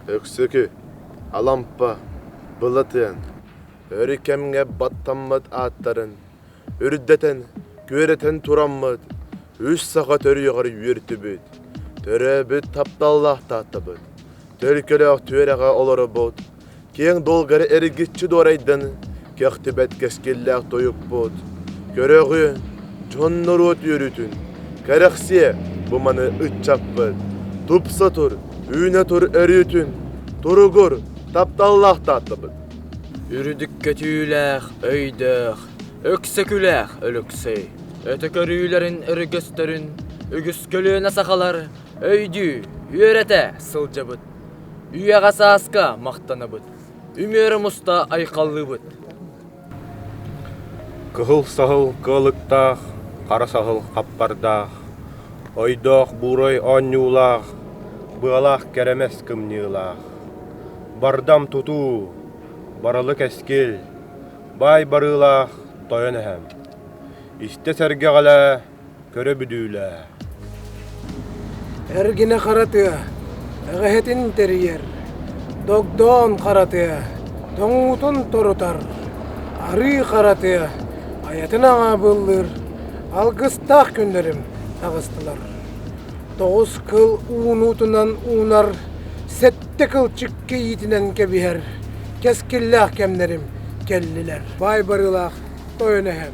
Өксөкү, Алампа, Былатыан өр кэмҥэ баттаммыт ааттарын үрдэтэн, күөрэтэн тураммыт, үс саха төрүөҕэр үөртүбүт, төрөөбүт тапталлаах Тааттабыт, төлкөлөөх түөрэҕэ олоробут, киэҥ долгары эргиччи дуорайдан кэхтибэт кэскиллээх тойукпут, көрөҕү, дьон-норуот үөрүүтүн, кэрэхсиэ бу маны ыччаппыт, тупса тур, үүнэ тур өрүүтүн, туругур, тапталлаах Тааттабыт. Үрдүк көтүүлээх, өйдөөх, өксөкүлээх Өлөксөй өтө көрүүлэрин өрөгөстөрүн үгүс көлүөнэ сахалар өйдүү, үөрэтэ сылдьабыт. Үйэҕэ сааска махтанабыт, үмүөрэ муста айхаллыыбыт. Кыһыл саһыл кыалыктаах, хара саһыл хаппардаах, ойдоох буурай оонньуулаах, быалаах кэрэмэс кымньыылаах. Бардам тутуу, барылы кэскил, баай барыылаах тойон эһэм. Истэ сэргэҕэлээ, көрө бүдүүлээ. Эргинэ хара тыа, эҕэһэтин тэрийэр, догдоон хара тыа, тоҥуутун торутар, арыы хара тыа, айатын аҥаабыллыыр, алгыстаах күннэрим таҕыстылар. Тоҕус кыл уунуутунан уунар, сэттэ кыл чиккийиитинэн кэбиһэр, кэскиллээх кэмнэрим кэллилэр. Баай барыылаах тойон эһэм.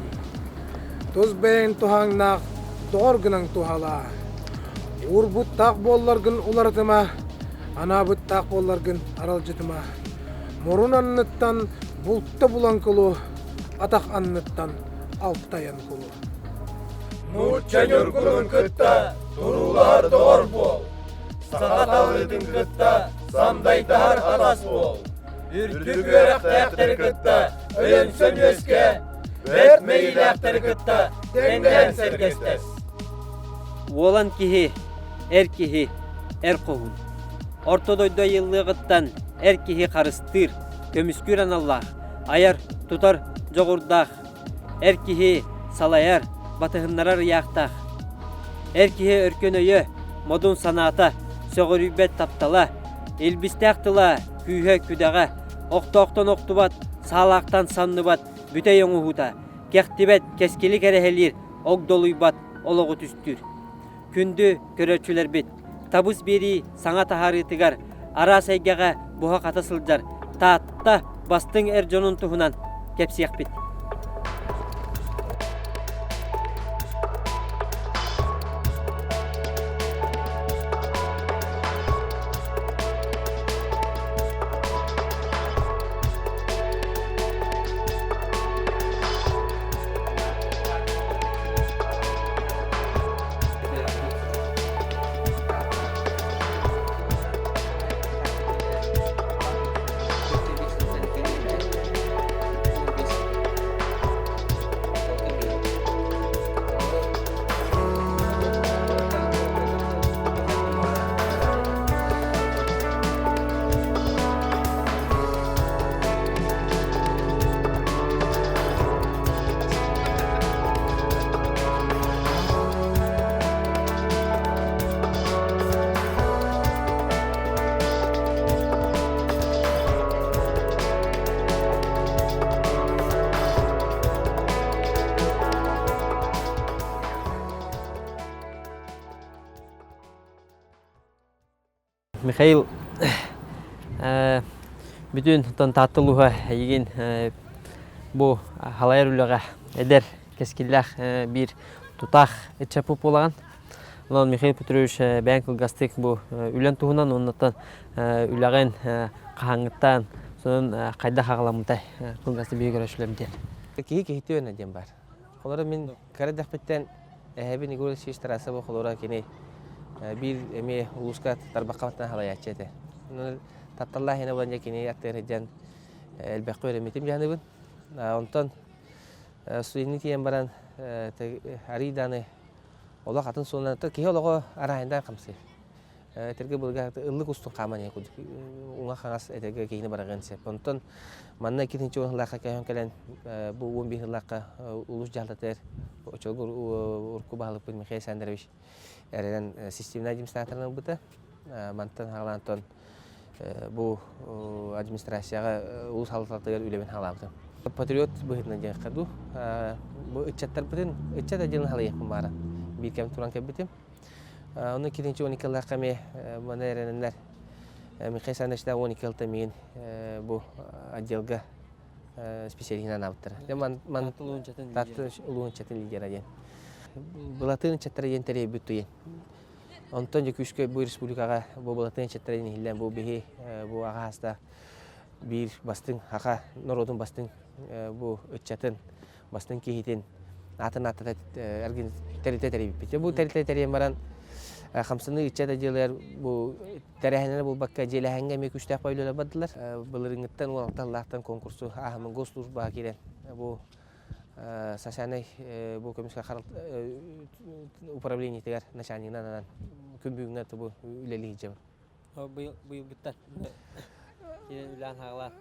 Тус бэйэҥ туһааннаах доҕор гынан туһалаа. Уурбуттаах буолларгын уларытыма, анаабыттаах буолларгын аралдьытыма. Мурун анныттан булта булан кулу, атах анныттан алтайан кулу. Нуучча ньургунун кытта туруулаһар доҕор буол, саха талыытын кытта сандайдаһар атас буол, үрдүк үөрэхтээхтэри кытта өйөнсөн үөскээ, бэрт мэйиилээхтэри кытта тэҥнэһэн сэргэстэс. Уолан киһи, эр киһи, эр хоһуун. Орто дойду айыллыаҕыттан эр киһи харыстыыр, көмүскүүр аналлаах, айар, тутар дьоҕурдаах, Эр киһи салайар, батыһыннарар ыйаахтаах. Эр киһи өркөн өйө, модун санаата, сөҕүрүйбэт таптала, илбистээх тыла, күүһэ-күдэҕэ, охтоохтон охтубат, саалаахтан самныбат бүтэй оҥоһуута, кэхтибэт, кэскили кэрэһэлиир, огдолуйбат олоҕу түстүүр. Күндү көрөөччүлэрбит, табыс биэрии саҥа таһаарыытыгар араас эйгэҕэ буһа-хата сылдьар Таатта бастыҥ эр дьонун туһунан кэпсиэхпит. Михаил, бүтүн Таатта улууһа эйигин бу халайар үлэҕэ эдэр кэскиллээх биир тутаах ыччаппыт буолаҕын. Онон Михаил Петрович бэйэҥ кылгастык бу үлэн туһунан уоннаттан үлэҕин хаһааҥҥыттан сонун хайдах аҕаламмытай кылгастык биһиги көрөөччүлэрим диэн. Киһи киһитэ үөнэ диэн баар. Холобура мин кыра эрдэхпиттэн эһэбин Егор Алексеевич Тарасова холобура кини биир эмиэ улууска тарбахха баттан халайааччы этэ. Тапталлаах иһинэ буолан кини аттыгар сылдьан элбэххэ үөрэммитим дьаһаныбын. Онтон студенныы тиийэн баран арыый даҕаны олох атын суолунан киһи олоҕо арааһындаан хамсыыр. Этэргэ былыргы ыллык устун хааман иһэ курдук уҥа-хаҥас этэргэ киһини бараҕыан сөп. Онтон манна иккитинчи уон сыллаахха көһөн кэлэн бу 11 сыллаахха улуус дьаһалтатыгар оччолорго урукку баһылыкпыт Михаил Александрович эрэнэн системнай администраторынан ылбыта. Мантан хаалаан Бу администрацияҕа улуус салалтатыгар үлэбин хаалаабытым. Патриот быһыытынан диэххэ дуу, бу ыччаттарбытын ыччат отделын халыйыахпын баара. Биир кэм туран кэлбитим. Ону иккитинчи 12 ыллаахха эмиэ маны эрэнэннэр Михаил Александровичтаах 12 ылта миигин бу отделга специалиһинэн анаабыттара. Ман Таатта улуун ыччатын лидера диэн. Былатын ыччаттара диэн тэрийбит туйен. Онтон дьэ күүскэ бу республикаҕа бу Былатын ыччаттара диэн иһиллэн бу биһи бу аҕа хаста биир бастыҥ хаха норуотун бастыҥ бу ыччатын бастыҥ киһитин аатын ааттата тэрилтэ тэрийбиппит. Бу тэрилтэ тэрийэн баран хамсаныы ыччат отделыгар бу тэрээһиннэри булбакка дьиэлээһиҥҥэ эмиэ күүстээх баайлар бардылар. Былырыыҥҥыттан 16 сыллаахтан конкурсу ааһаммын госслужбаҕа киирэн бу социальнай бу көмүскэ управлениетыгар начальнигынан анан күн бүгүҥҥэ бу үлэлии сылдьабын. Быйылгыттан киирэн үлээн хаалаат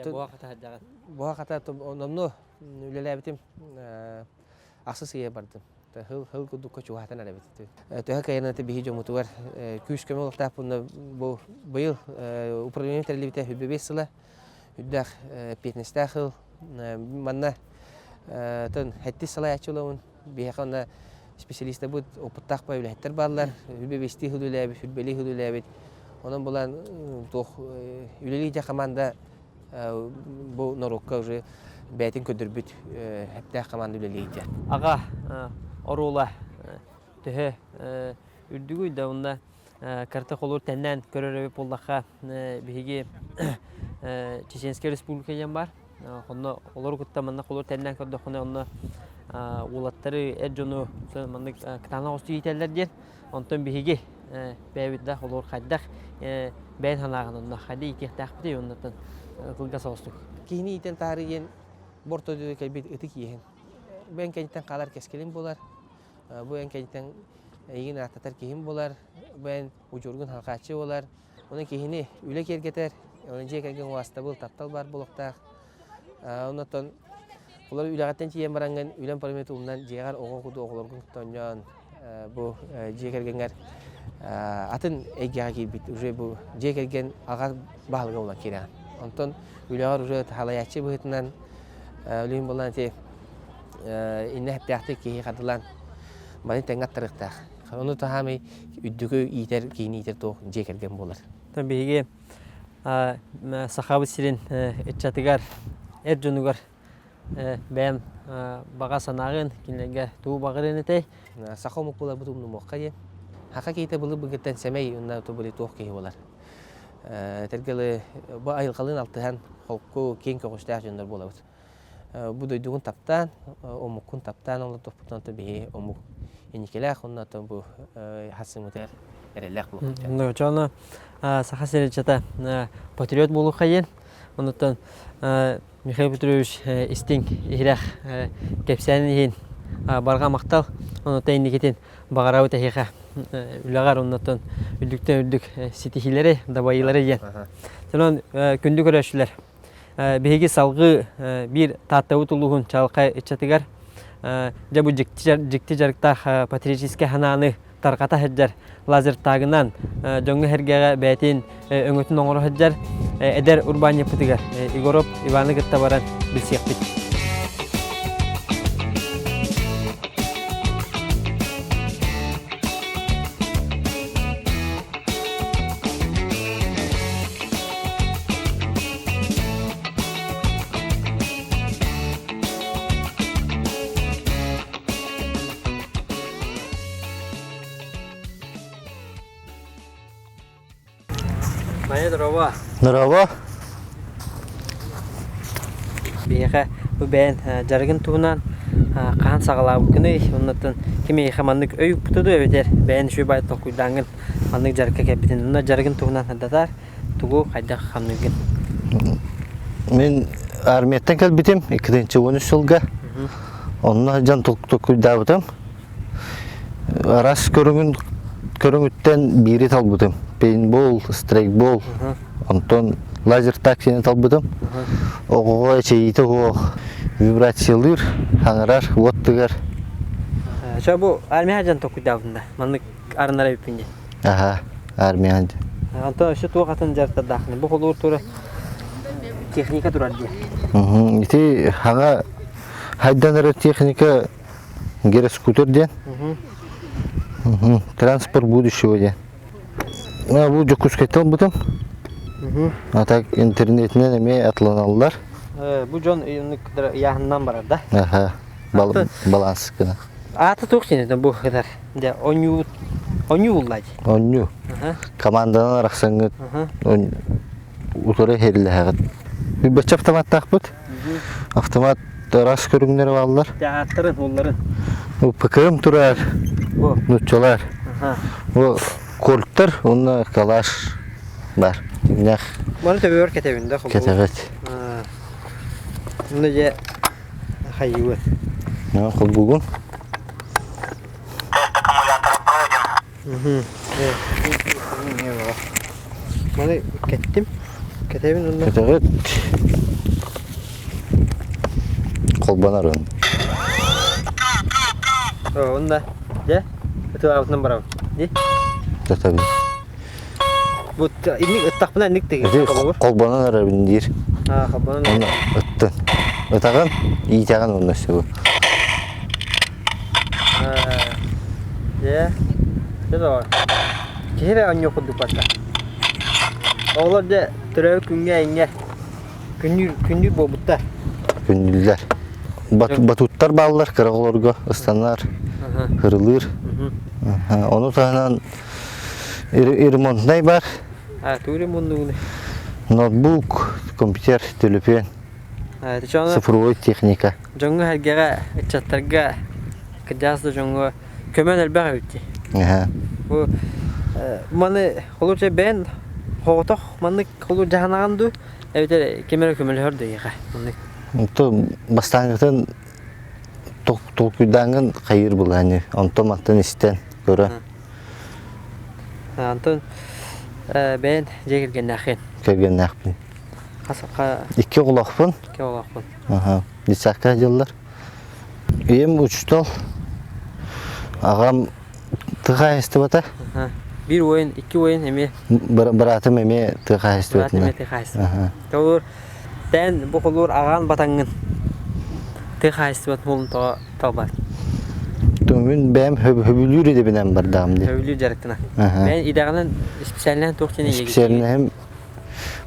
буһа хата сылдьаҕын. Буһа хата номнуо үлэлээбитим ахсыс ыйа бардым. Хыл хыл курдукка чугаһатан эрэбит. Төһө кыайан биһи дьоммутугар күүс-көмө олохтоохпунна бу быйыл управление тэриллибитэ 25 сыла үрдээх эппиэтинэстээх ыл. Манна тон хэттис салайааччы буламын. Биһиэхэ онно специалистарбыт опыттаах бай үлэһиттэр бааллар. Үрбэбэстии хыл үлээбит, сүрбэлии хыл үлээбит. Онон булан туох үлэлии дьэ команда бу норуокка уже бэйэтин көрдөрбүт хэптээх команда үлэлиир Аҕа оруола төһө үрдүгүй да онно карта холуур тэннээн көрөр эбит буоллахха биһиги Чеченская республика диэн баар. Онно олору кытта манна холуур тэннээн көрдөххүнэ онно уолаттары эр дьону маннык кытаанах оҕустуу иитэллэр диэн. Онтон биһиги бэйэбит да холуур хайдах бэйэн санааҕын онно хайда иитиэхтээхпитий оннуттан кылгас оҕустук. Киһини иитэн таһаарыы диэн борто кэлбит ытык иэһин. Бу эн кэнниттэн хаалар кэскилин буолар. Бу эн кэнниттэн эйигин ааттатар киһим буолар. Бу эн удьуоргун халҕааччы буолар. Онон киһини үлэ киэргэтэр, онон дьиэ кэргэн убаастабыл, таптал баар буолуохтаах. Оннуттан олор үлэҕиттэн тиийэн бараҥҥын үлэм параметр умнан дьиэҕэр оҕо курдук оҕолоргун кытта оонньоон бу дьиэ кэргэҥҥэр атын эйгэҕэ киирбит уже бу дьиэ кэргэн аҕа баһылыга буолан киирэҕин. Онтон үлэҕэр уже халайааччы быһыытынан үлүһүн буолан ити иннэ хэптээхтик киһи хардылаан маны тэҥҥэ аттарыахтаах. Ону таһаамый үрдүкү иитэр, киһини иитэр туох дьиэ кэргэн буолар. Биһиги Сахабыт сирин ыччатыгар, эр дьонугар бэйэм баҕа санааҕын, кинилэргэ тугу баҕарыан этэй? Саха омук буоларбыт умнумуохха диэн. Саха киһитэ былыр-былыргыттан сэмэй уонна били туох киһи буолар. Этэргэ бу айылҕалыын алтыһан холку, киэҥ көҕүстээх дьоннор буолабыт. Бу дойдугун таптаан, омуккун таптаан олордохпутуна биһи омук инникилээх уонна бу хасымытыгар эрэллээх буолуохпут. Чоно Саха сирин ыччата патриот буолуохха диэн. Онуттан Михаил Петрович истиҥ иһирэх кэпсээнин иһин барҕа махтал. Онуттан инникитин баҕарабыт эһиэхэ үлэҕэр оннуттан үрдүктэн үрдүк ситиһиилэри, дабайыылары диэн. Онон күндү көрөөччүлэр Биһиги салгыы биир Тааттабыт улууһун чаҕылхай ыччатыгар дьэ бу дьикти дьарыктаах патриотическай санааны тарҕата сылдьар лазертагынан дьоҥҥо-сэргэҕэ бэйэтин өҥөтүн оҥоро сылдьар эдэр урбаанньыппытыгар Егоров Иваны кытта баран билсиэхпит. Майя здорово. Здорово. Биһиэхэ бу бэйэн дьарыгын туһунан хаһан саҕалаабыккыный? Оннуттан ким эйиэхэ маннык өй укпута дуо эбэтэр бэйэн үчүгэй баай толкуйдааҥҥын маннык дьарыкка кэлбитин онно дьарыгын туһунан сырдатаар тугу хайдах хамныыргын Мин армияттан кэлбитим 2013 сылга. Онно сылдьан толкуйдаабытым. Араас көрүҥүн көрүҥүттэн биири талбытым. Пейнтбол, страйкбол, онтон лазер таксины талбытым. Оҕоҕо эчэйиитэ суох вибрациялыыр, хаҥырар, уот тыгар. Чо бу армия дьон толкуйдаабытын да маннык арынара эбиппин диэн. Аха, армия. Онтон өссө туох атын дьарыктардааххыный? Бу холуур тура техника турар дии. Ити хаҥа хайдан эрэ техника гироскутер диэн. Транспорт будущего диэн. Бу Дьокуускайтан ылбытым. А так интернетинэн эмиэ атланаллар. Бу дьон ыйааһынынан барар да? Аха, баланс гына. Аата туох диэн бу кытар? Дьэ, онньуу онньуу булла дии. Онньуу. Команданан арахсаҥҥыт утары иһиллэһэҕит. Бачча автоматтаахпыт. Автомат араас көрүҥнэрэ бааллар. Ааттарын, улларын. ПКМ турар, нуччалар. Бу кольттар уонна калаш бар. Тимнэх. Маны төбөөр кэтэбин да холбуу. Кэтэҕит. Муну дьэ хайыыбыт. Холбуугун. Маны кэттим. Кэтэбин онно. Кэтэҕит. Холбонорун. Онно. Дьэ, ытылаабытынан барабын. Ди. Татабын. Бу инник ыттахпына инник тыгын. Холбонон эрабин диир. Аа, холбонон. Онно ыттын. Ытаҕын, иитэҕин онно сөбү. Дьэ, дьэ доҕор. Киһи эрэ оонньуох курдук барда. Оҕолор дьэ төрөөбүт күҥҥэ эйҥэ күннүүр күннүүр буолбуттар. Күннүүллэр. Батуттар бааллар кыра оҕолорго ыстанар, ырылыыр. Ону таһынан ремонтнай бар. А, тугу ремоннуугунуй? Ноутбук, компьютер, төлөпүөн. Цифровой техника. Дьоҥҥо-сэргэҕэ, ыччаттарга, кырдьаҕас да дьоҥҥо көмөн элбэх эбит дии. Бу маны холуоча бэйэн соҕотох маннык холуур дьаһанаҕын дуу эбэтэр ким эрэ көмөлөһөр да эйиэхэ маннык? Онто бастааҥҥытын толкуйдааҥҥын хайыыр былааны онтон мантан истэн көрөн. Антон бэйэн дьиэ кэргэннээххин? Кэргэннээхпин. Икки оҕолоохпун. Икки оҕолоохпун. Детсадка дьыллар. Ийэм учуутал, аҕам тыа хаһаайыстыбата. Биир уойун, икки уойун эмиэ. Быраатым эмиэ тыа хаһаайыстыбатынан. Быраатым эмиэ тыа хаһаайыстыбата. Толур, тэн бу холуур аҕаан батаҥҥын тыа хаһаайыстыбатын уолун тоҕо талбат? Мин бэйэм хөбүлүүр идэбинэн бардаҕым дии. Хөбүлүүр дьарыктана. Бэйэн идэҕинэн специальнайын туох диэн Специальнайым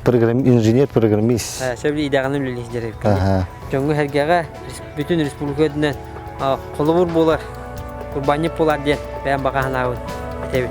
инженер-программист. Сөбүлүү идэҕинэн үлэлиир дьарык. Дьоҥҥо-сэргэҕэ бүтүн республика үрдүнэн холобур буолар, урбаанньыт буолар диэн бэйэм баҕа санаабын этэбин.